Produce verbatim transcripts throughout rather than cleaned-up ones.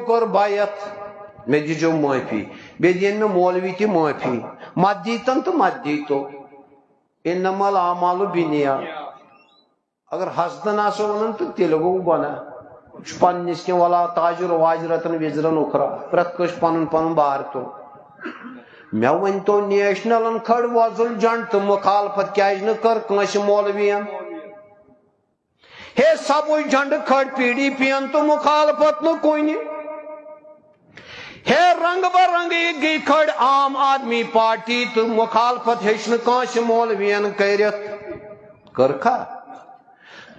کٔر بیعت، مےٚ دیٖزیو معٲفی، بیٚیہِ دِیِن مےٚ مولوی تہِ معٲفی، مت دیٖتن تہٕ مت دیٖتو، انما الاعمال بالنیات۔ اگر حسدن آسو ونان تہٕ تیٚلہِ گوٚو گۄناہ۔ یہِ چھُ پننِس کینٛہہ، ولا تاجر واجرتن وزرن اخرى، پرٛٮ۪تھ کٲنٛسہِ پنُن پنُن بار تُل۔ مےٚ ؤنۍتو، نیشنلن کھٲلۍ وۄزُل جنڈٕ تہٕ مخالفت کیازِ نہٕ کٔر کٲنٛسہِ مولوین؟ ہے سبٕز جنڈٕ کھٲلۍ پی ڈی پی ین تہٕ مخالفت نہٕ کُنہِ۔ ہے رنگ برنگی گٔے کھٲلۍ عام آدمی پارٹی تہٕ مخالفت ہیٚچھ نہٕ کٲنٛسہِ مولوین کٔرِتھ۔ کٔرکھا؟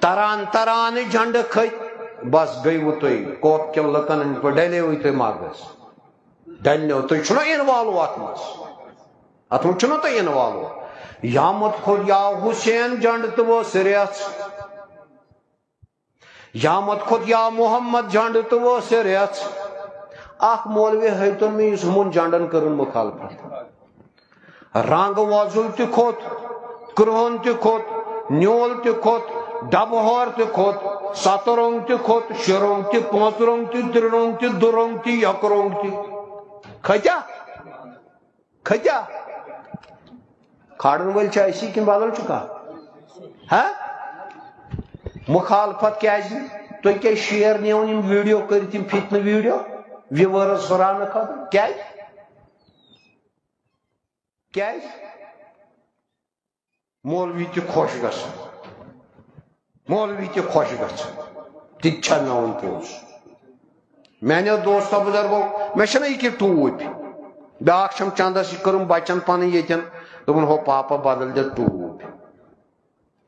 تران تران جنڈٕ کھٔتۍ، بس گٔیوٕ تُہۍ کوک کٮ۪ن لُکن ہٕنٛدۍ پٲٹھۍ، ڈلیوٕے تُہۍ مغز۔ ڈلنیو، تُہۍ چھُو نا involve اتھ منٛز؟ اتھ منٛز چھُو نا تُہۍ involve؟ یامت کھوٚت یا حسین جنڈٕ تہٕ ؤژھ ریژھ۔ یامت کھوٚت یا محمد جنڈٕ تہٕ ؤژھ ریژھ۔ اکھ مولوی ہٲیتو مےٚ یُس ہُمن جنڈن کٔرٕن مخالفت۔ رنگ وۄزُل تہِ کھوٚت، کرٛہُن تہِ کھوٚت، نیوٗل تہِ کھوٚت، ڈبہٕ ہور تہِ کھوٚت، ستہٕ رنگ تہِ کھوٚت، شےٚ رنگ تہِ، پانٛژھ رنگ تہِ، ترٛےٚ رنگ تہِ، دُ رنگ تہِ، یک رنگ تہِ۔ کھٔتیا؟ کھٔتیا؟ کھالن وٲلۍ چھا أسی کِنہٕ بدل چھُ کانٛہہ؟ ہا؟ مخالفت کیازِ؟ تُہۍ کیازِ share نِیو یِم video کٔرِتھ، یِم فتنہٕ video؟ Viewers ہُراونہٕ خٲطرٕ؟ کیازِ؟ کیازِ؟ مولوی تہِ خۄش گژھان، مولوی تہِ خۄش گژھان، تہِ تہِ چھا مےٚ ووٚن پوٚز۔ میانیو دوستو بزرگو، مےٚ چھَنہ یہِ کہِ ٹوٗپۍ، بیٛاکھ چھَم چندس یہِ کٔرٕم بچن پنٕنۍ ییٚتٮ۪ن، دوٚپُن، "ہو پاپا بدل دے ٹوٗپۍ۔"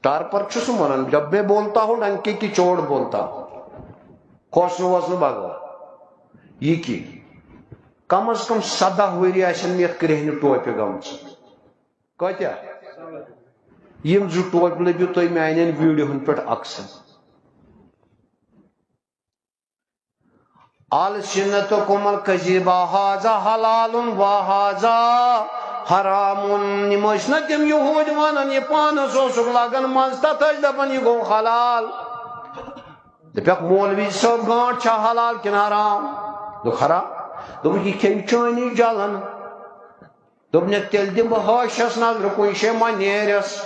ٹارپر چھُ سُہ وَنان، "جب میں بولتا ہوں ڈنکے کی چوٹ بولتا ہوں۔" کھوژنہٕ ووژنہٕ بغٲر۔ یہِ کہِ کم از کم سداہ ؤری آسن مےٚ یتھ کرٛیٚہنہِ ٹوپہِ گٔمژٕ۔ کٲتیٛاہ؟ یِم زٕ ٹوپہِ لٔبِو تُہۍ میانٮ۪ن ویڈیوہن پٮ۪ٹھ اکثر۔ السنتکم الکذبہ، ھذا حلال و ھذا حرام۔ یِم ٲسۍ نہ تِم یہوٗدۍ ونان، یہِ پانس اوسُکھ لگان منٛز، تتھ ٲسۍ دپان، یہِ گوٚو حلال۔ دپیکھ، "مولوی صٲب، گانٹھ چھا حلال کِنہٕ حرام؟" دوٚپُکھ، "حرام۔" دوٚپُکھ، "یہِ کھیٚیہِ چٲنی جلن۔" دوٚپنَکھ، "تیٚلہِ دِمہٕ بہٕ حٲشَس نظرٕ، کُنہِ جایہِ ما نیرٮ۪س۔"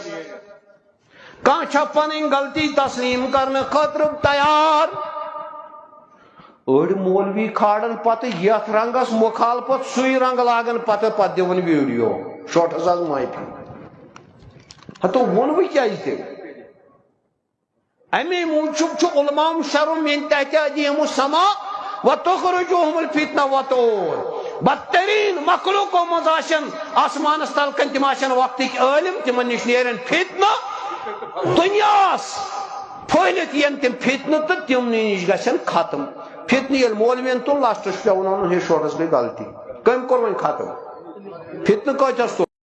کانٛہہ چھا پنٕنۍ غلطی تسلیٖم کرنہٕ خٲطرٕ تیار؟ أڑۍ مولوی کھالن پتہٕ یتھ رنگس مخالفت، سُے رنگ لاگن پتہٕ، پتہٕ دِوان ویڈیو، شوٹھس آز معٲفی۔ ہتو ووٚن بہٕ کیازِ تیٚلہِ؟ امی موٗجوٗب چھُ علماء شرم من تحت ایدیہم السماء و تخرجہم الفتنہ و طور۔ بدترین مخلوقو منٛز آسن آسمانس تل کن، تِم آسن وقتٕکۍ عٲلم، تِمن نِش نیرن فتنہٕ۔ دُنیاہس پھٔہلِتھ یِن تِم فتنہٕ تہٕ تِمنٕے نِش گژھن ختم۔ فتنہٕ ییٚلہِ مولوین تُل، لاسٹس چھُ پٮ۪وان ونُن، ہے شوٹھس گٔے غلطی۔ کٔمۍ کوٚر وۄنۍ ختم؟ فتنہٕ کٲتیٛاہس تُل؟